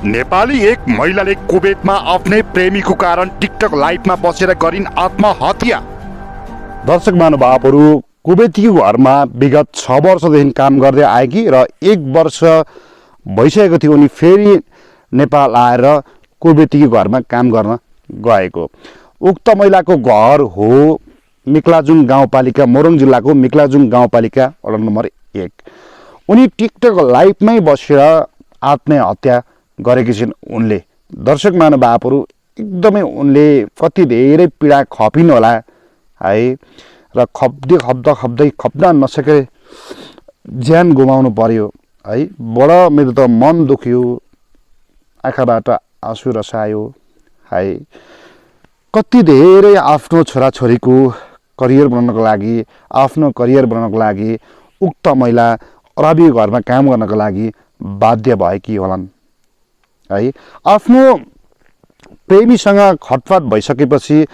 नेपाली एक महिलाले कुवेतमा आफ्नै प्रेमीको कारण टिकटक लाइभमा बसेर गरिन् आत्महत्या। दर्शक महानुभावहरू, कुवेतीको घरमा विगत 6 वर्षदेखि काम गर्दै आएकी र 1 वर्ष भइसकेको थियो उनी फेरि नेपाल आएर कुवेतीको घरमा काम गर्न गएको। उक्त महिलाको घर हो मिक्लाजुङ गाउँपालिका, मोरङ जिल्लाको मिक्लाजुङ गाउँपालिका वडा नम्बर 1। उनी टिकटक लाइभमै बसेर आत्महत्या गरेकी छिन् उनले। दर्शक महानुभावहरू, एकदमै उनले कति धेरै पीडा खपिन् होला है, र खप्दा नसके ज्यान गुमाउनु पर्यो है। बडा मेरो त मन दुख्यो, आँखाबाट आँसु रसायो है। कति धेरै आफ्नो छोराछोरीको करियर बनाउनको लागि, आफ्नो करियर बनाउनको लागि उक्त महिला अरबी घरमा काम गर्नको लागि बाध्य भएकी होलान् है। आफ्नो प्रेमीसँग खटपट भइसकेपछि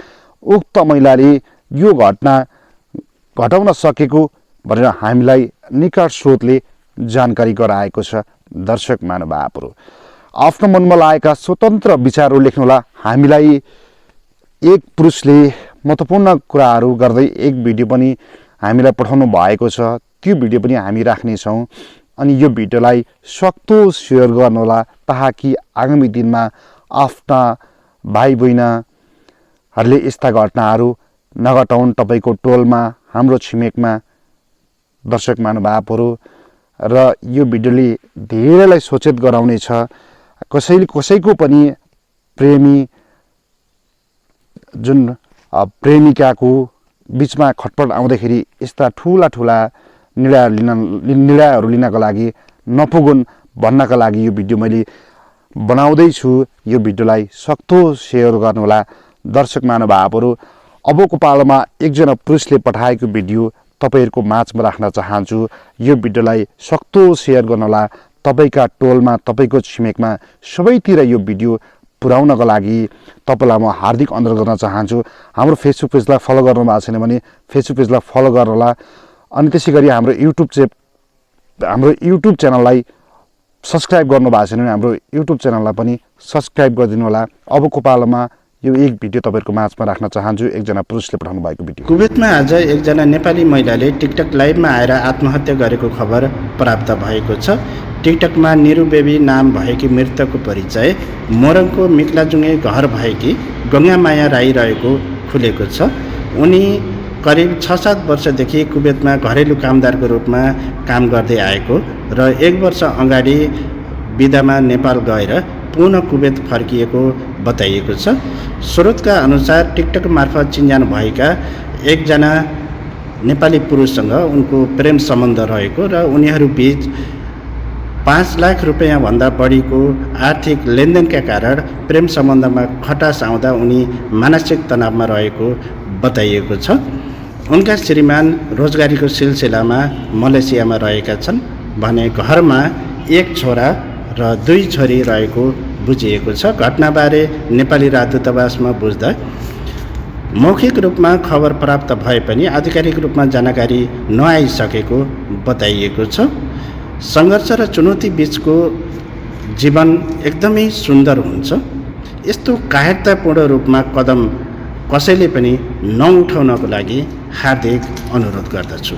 उक्त महिलाले यो घटना घटाउन सकेको भनेर हामीलाई निकट स्रोतले जानकारी गराएको छ। दर्शक महानुभावहरू, आफ्नो मनमा लागेका स्वतन्त्र विचारहरू लेख्नुहोला। हामीलाई एक पुरुषले महत्त्वपूर्ण कुराहरू गर्दै एक भिडियो पनि हामीलाई पठाउनु भएको छ, त्यो भिडियो पनि हामी राख्नेछौँ। अनि यो भिडियोलाई सक्दो सेयर गर्नुहोला ताकि आगामी दिनमा आफ्ना भाइ बहिनीहरूले यस्ता घटनाहरू नघटाउन् तपाईँको टोलमा, हाम्रो छिमेकमा। दर्शक महानुभावहरू, र यो भिडियोले धेरैलाई सचेत गराउनेछ। कसैको पनि प्रेमी जुन प्रेमिकाको बिचमा खटपट आउँदाखेरि यस्ता ठुला निर्णयहरू लिनको लागि नपुगुन् भन्नका लागि यो भिडियो मैले बनाउँदैछु। यो भिडियोलाई सक्दो सेयर गर्नुहोला। दर्शक महानुभावहरू, अबको पालोमा एकजना पुरुषले पठाएको भिडियो तपाईँहरूको माझमा राख्न चाहन्छु। यो भिडियोलाई सक्दो सेयर गर्नुहोला। तपाईँका टोलमा, तपाईँको छिमेकमा सबैतिर यो भिडियो पुर्याउनको लागि तपाईँलाई म हार्दिक अनुरोध गर्न चाहन्छु। हाम्रो फेसबुक पेजलाई फलो गर्नु भएको छैन भने फेसबुक पेजलाई फलो गर्नुहोला। अनि त्यसै गरी हाम्रो युट्युब च्यानललाई सब्सक्राइब गर्नु भएको छैन भने हाम्रो युट्युब च्यानललाई पनि सब्सक्राइब गरिदिनु होला। अबको पालोमा यो एक भिडियो तपाईँहरूको माझमा राख्न चाहन्छु, एकजना पुरुषले पठाउनु भएको भिडियो। कुवेतमा आज एकजना नेपाली महिलाले टिकटक लाइभमा आएर आत्महत्या गरेको खबर प्राप्त भएको छ। टिकटकमा निरु बेबी नाम भएकी मृतकको परिचय मोरङको मिक्लाजुङे घर भएकी गङ्गामाया राई रहेको खुलेको छ। उनी करिब 6-7 वर्षदेखि कुवेतमा घरेलु कामदारको रूपमा काम गर्दै आएको र 1 वर्ष अगाडि बिदामा नेपाल गएर पुनः कुवेत फर्किएको बताइएको छ। स्रोतका अनुसार टिकटक मार्फत चिन्जान भएका एकजना नेपाली पुरुषसँग उनको प्रेम सम्बन्ध रहेको र उनीहरू बीच 5 लाख रुपैयाँ भन्दा बढीको आर्थिक लेनदेनका कारण प्रेम सम्बन्धमा खटास आउँदा उनी मानसिक तनावमा रहेको बताइएको छ। उनका श्रीमान रोजगारीको सिलसिलामा मलेसियामा रहेका छन् भने घरमा 1 छोरा र 2 छोरी रहेको बुझिएको छ। घटनाबारे नेपाली राजदूतावासमा बुझ्दा मौखिक रूपमा खबर प्राप्त भए पनि आधिकारिक रूपमा जानकारी नआइसकेको बताइएको छ। सङ्घर्ष र चुनौती बीचको जीवन एकदमै सुन्दर हुन्छ। यस्तो कायरतापूर्ण रूपमा कदम कसैले पनि नउठाउनको लागि हार्दिक अनुरोध गर्दछु।